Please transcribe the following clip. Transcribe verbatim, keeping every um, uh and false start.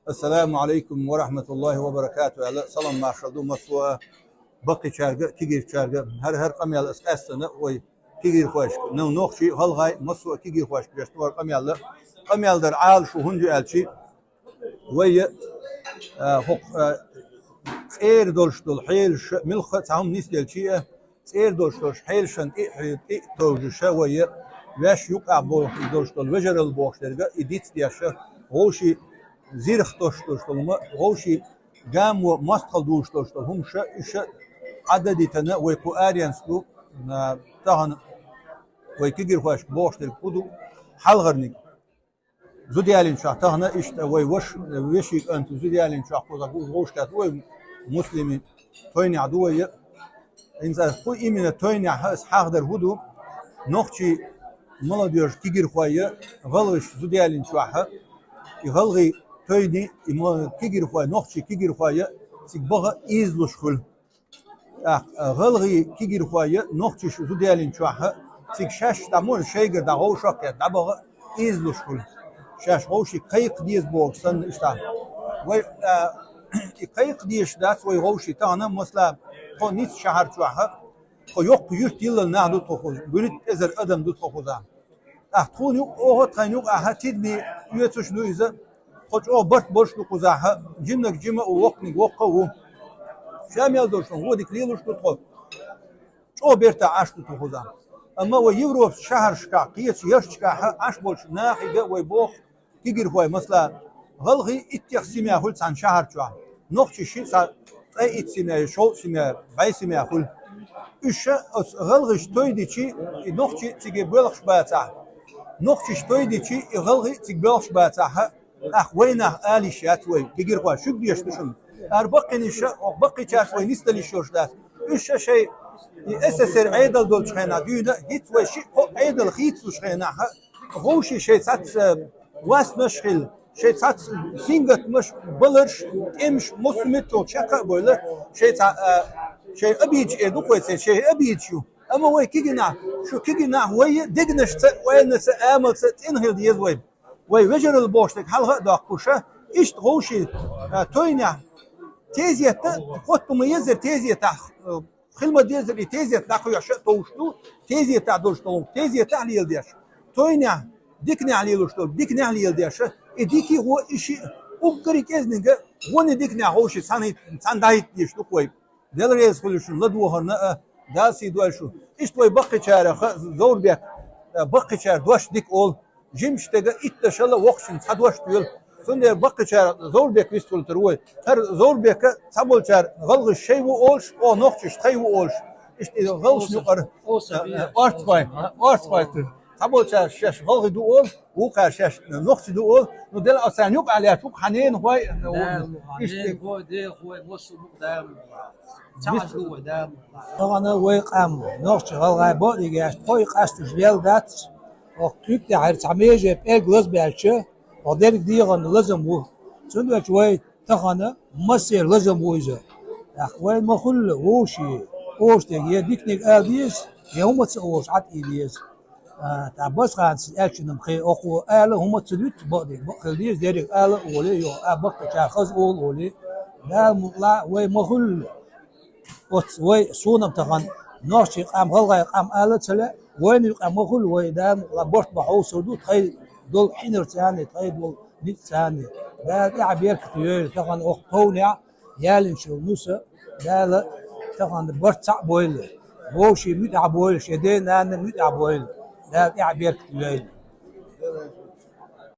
Ассаламу алейкум ва рахматуллахи ва баракату. Аьлла, салам маршал ду массо а баккхийчарга, кегийчарга. ХӀара, хӀара къамаьл ас къаьстана вай кегийрхошка. Ну, нохчий, гӀалгӀай, массо а кегийрхошка беш ду хӀара къамаьл. Къамаьл дар Ӏалашо хӀунда ю аьлча, вай, а, хӀокху, а, цӀера долуш долу хьелаш, муьлхха а цхьа хӀума нисделча а, цӀера долуш долуш хьелашна тӀе а хье-, тӀе а товжуш вай, ваьш юкъахь бохуш долуш долу вежаралла бохуш дерг а, и диц деш, вовший зирх тосуш долуш долу хӀума, вовший гамо мостагӀалла дуьйлуш долуш долу хӀумаш, уьш Ӏадда дитина вай кху аренца ду, а, тахана вай кегийрхошка бохуш дерг хӀун ду, хьалхарниг. Зуда ялийначохь тахана иштта вай ваш-, вешин кӀант зуда ялийначохь кхузахь гуш вовшахкхетта вай муслими тойнехь ду вай. ХӀинца кху именно тойнехь ас хьахадар хӀун ду, нохчий молодёжь кегийрхой гӀалгӀаш зуда ялийначохь, и гӀалгӀай тойни, и мо-, кегийрхой, нохчий кегийрхой цига баха ийзалуш хуьлу. ТӀаккха, а, гӀалгӀай кегийрхой нохчаш зуда ялийначохь, цига шаьш дӀа мо шайгара дӀа вовшахкхетта дӀабаха ийзалуш хуьлу. Шаьш вовший кхайкха деза бохуш санна иштта. Вай, а, и кхайкха дезаш дац вай вовший тахана, масала, тхо ницкъ шахьар чохь, тхо йоккха юьрт йиллал нах ду тхо кхуза, буьритта эзар адам ду тхо кхуза. ТӀаккха тхуна юкъа, оха тхайна юкъахь тидаме оьцуш ду иза, тхо чӀогӀа барт болуш ду кхузахь, жиманиг жима а ву, воккханиг воккха а ву. Ша мел долуш ду, вон дика лелош ду тхо. ЧӀогӀа бертахь Ӏаш ду тхо кхузахь. Амма вай Европан шахьаршкахь, кхечу ярташкахь Ӏаш болчу нахе а вай боху, кегийрхой, масала, гӀалгӀай иттех семья хуьлу цхьана шахьар чохь. Нохчий ши цхьа ткъе итт семья, шовзткъа семья, бӀе семья хуьлу. Уьш оцу гӀалгӀаша той дичи, и нохчий цига боьлхуш бацахь. Нохчаша той дичи, и гӀалгӀай цига боьлхуш бацахь, тӀаккха вайнах ала йиш яц вай, кегийрхой, шуьга дезаш ду шуна. Ара баккхийчаша, оха баккхийчаьрца вай нисдала йиш йолуш дац. Уьш ша шайн и С С С Р Ӏедал долчу хенахь дуьйна, хӀинца вай шиъ-кхоъ Ӏедал хийцалуш хенахь, вовший шайн цхьацца вастамаш а хилла, шайн цхьацца сингаттамаш, баларш, тӀемаш, массо а меттехь чекх а бевлла, шайн цхьа, а, шайн обидаш эр ду-кх вай церан, шайн обидаш ю. Амма вай кегий нах, шу кегий нах вай дегнашца, ойланца, амалца цӀена хила деза вай. Вай вежаралла бохуш дерг хьалха а доккхуш, иштта вовший, а, тойнехь тезета, хотта ма езара тезетахь, а, хила ма дезара и тезета дӀакхоьхьуш а товш ду, тезетахь долуш долу, тезетахь леладеш. Тойнехь диканехь лелош долу, диканехь леладеш. И дика а, вон а, и шиъ а, уггаре кӀезнига, вон а диканехь вовший цхьаьна хӀитта, цхьаьна дӀахӀитта дезаш ду-кх вай. Дела реза хуьлда шуна ладогӀарна а, Дала сий дойла шу. Иштта вай баккхийчарах а, Зоврбек, а, баккхийчара дош дика олу. Жимачу стага итт дашал а воккхачунна цхьа дош доьлу. Цундела баккхийчара Зоврбек вистхуьлур вай. ХӀара Зоврбека цхьаболчара гӀалгӀаша шай ву олуш, оха нохчаша тхай ву олуш. Иштта и гӀалгӀашна юкъара, а, а, орцахой, орцахой тур. Цхьаболчара шаьш гӀалгӀа ду олу, вукхара шаьш нохча ду олу. Ну, Дела, оцарна юкъахь лаьтташ ву-кх хьан ненахой, иштта. Ненахой, дехой, массо а бу-кх Дала. Цхьаъ ду вай, Дала. Тахана вай къам, нохчий, гӀалгӀай бакъдерг аьлча, тхо и къасташ лелла дац. Оха куьг тӀехь хӀара цхьа меже пӀелг лазабаьлча, оха дерриг дегӀан лазам ву. Цундела вай тахана массеран лазам ву иза. ТӀаккха вайна ма-хуьллу вовшийн, оша дерг я диканиг ала деза, я хӀумаца а вовш Ӏад и деза. А, тӀаккха Басханца аьллачунна кхин окхо ала хӀума ца дуьту, бакъдерг бакъ хила деза, дерриг ала а олий, йо, а, баккхийчара хаза олу олий. Дала мукъ лахь, вай ма-хуьллу. Оцу вай, суна-м тахана, нохчий къам, гӀалгӀай къам ала а ца лаьа, вайна юкъахь ма-хуьллу, вай Дала мукъ лахь, барт бан хьовсур ду, тхайн долу хьинарца а, тхайн долу ницкъаца а. Дала тӀаьхьа беркат йойла тахана окху тойнехь, ялийначу нуса, Дала тахана барт цхьаъ бойла. Вовшийн муьтӀахь бойла, шен ден-нанан муьтӀахь бойла. Дала тӀаьхьа беркат йойла.